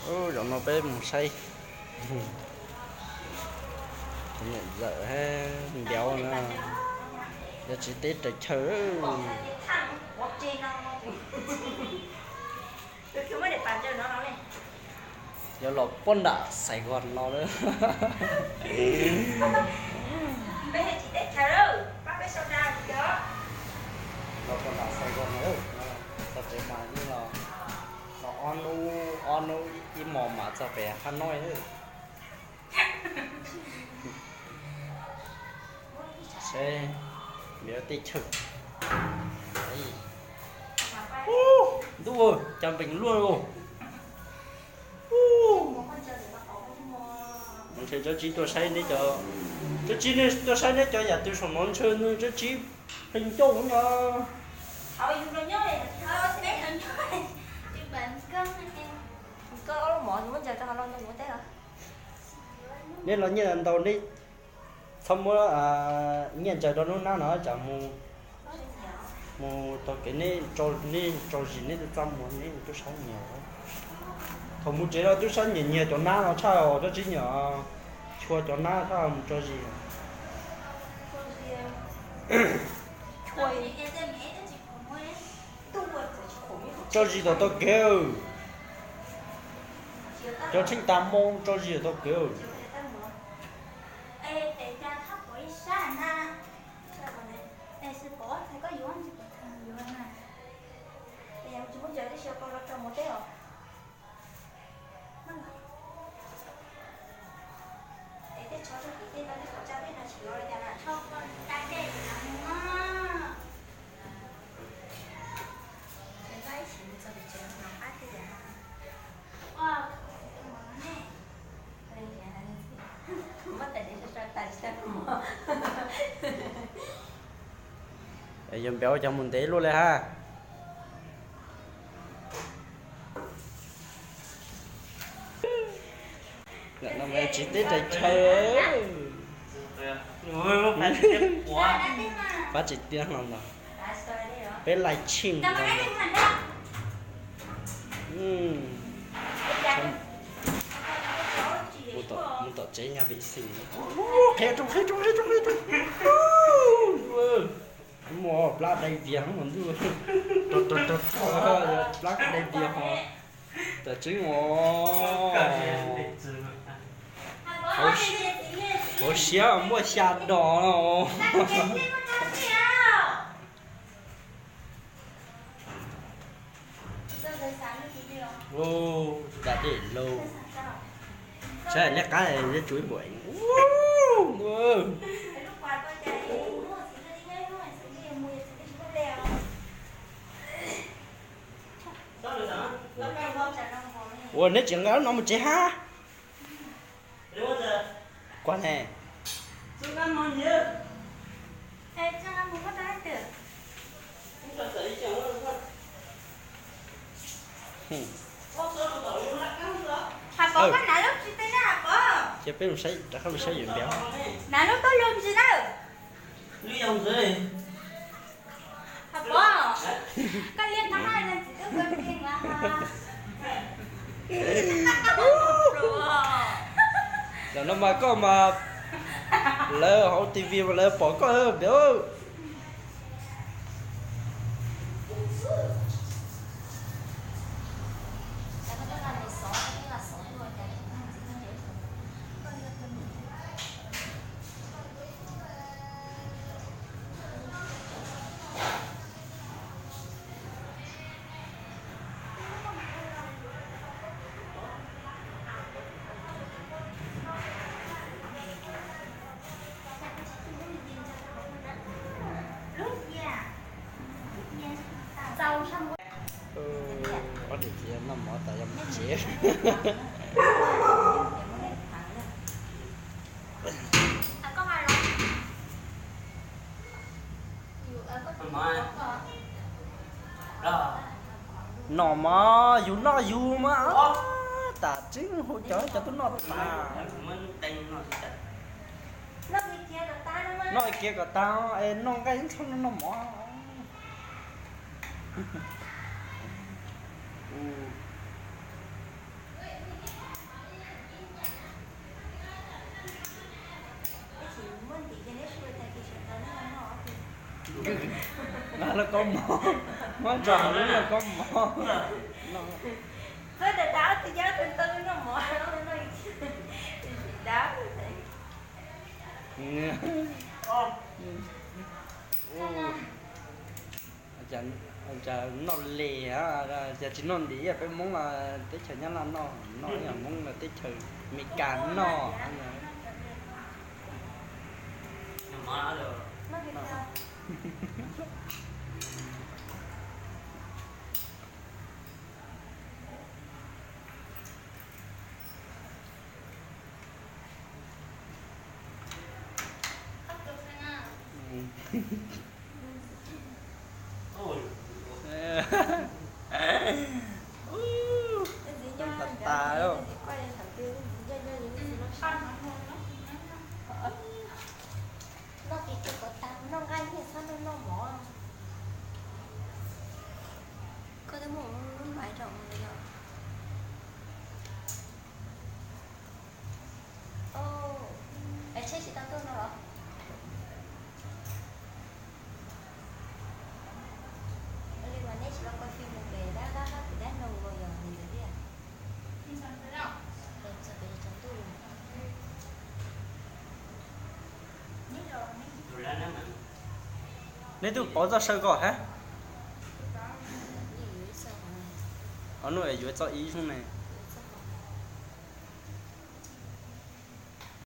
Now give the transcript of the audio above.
Zaum no peb mus saib niam ntxawm thiab npiav na, yog tsis teb raws chaw. Yuav los puag nram Sài Gòn no lawm. Los puag nram Sài Gòn no, txog tsev mas yeej los tau ob hnub, ob hnub ib hmos mas txog pem Hà Nội lawm. Seb, npiav teb chaws. Ntuj, cas npeem luaj os. Ntshe Tsob Tsib tuaj saib neb cov, Tsob Tsib, neb tuaj saib neb cov yam twg saum no ntshe Tsob Tsib pheej ncauj no. Neb los nyiaj ntau, neb txhob muab nyiaj ntsaws rau lub hnab no, tsam mus taug kev neb, neb tso zis neb twb txaj muag, neb mus tub sab nyias. Thaum mus tsev no tub sab nyias nyias cov hnab no tshaj os, Tsob Tsib nyiam chua cov hnab tshaj mus tso zis. Tso zis tom tau kev. Cov tsheej tas moo tso zis tom tau kev. Yog npiav ua cas mus ntev luaj li ha. Tsis teb raws chaw. Pab tsis tiag no ntag. Peb live stream no. Mus tom tsev nyaj vim xim. Qhia rau, qhia rau, qhia rau, qhia rau. Muaj plab dai vias ntuj. Plab dai vias ho. Tam tseeb os. Hauv siab muaj xya dos no. Cas dej lauj. Saib nej qab, nej tsuas ib npaum. Ua neb tseem nqa lub no mus tsev hab. Kuv ne. Cia peb rov qab mus saib yuav npiav. Zaum no mas koj mas lawv hauv T V mas lawv pom koj npiav. Ob niam txiv noj mov tas yog mus tsev. Noj mov yus noj yus mas, tas tseeb hu cov cov tub noj tas. Noj kiag kom tas es noj nqaij txhob noj mov. Lauj kaub mov, muab tso hauv lub lauj kaub mov. Txawj dav dav, tus nyab tus ntawd noj mov, noj ib txhij dav. Cas noj lis, cas tsis noj ntim, peb Hmoob teb chaws Nyab Laj noj, noj ib yam Hmoob teb chaws Amelikas noj. Noj kis kis kom tas, noj nqaij nyiaj txhob noj noj mov. Koj twb muaj lub maiv rau yog. Es tsheb tsis tau tuaj no los? Ua li mas neb tsis los koj fij mus pem dab qab qab pem dab no ua yog li ntawd thiab. Txog pem tsaus ntuj. Neb twb pauv txoj saw kom hab. Ob hnub yuav txog ib xyoo ne.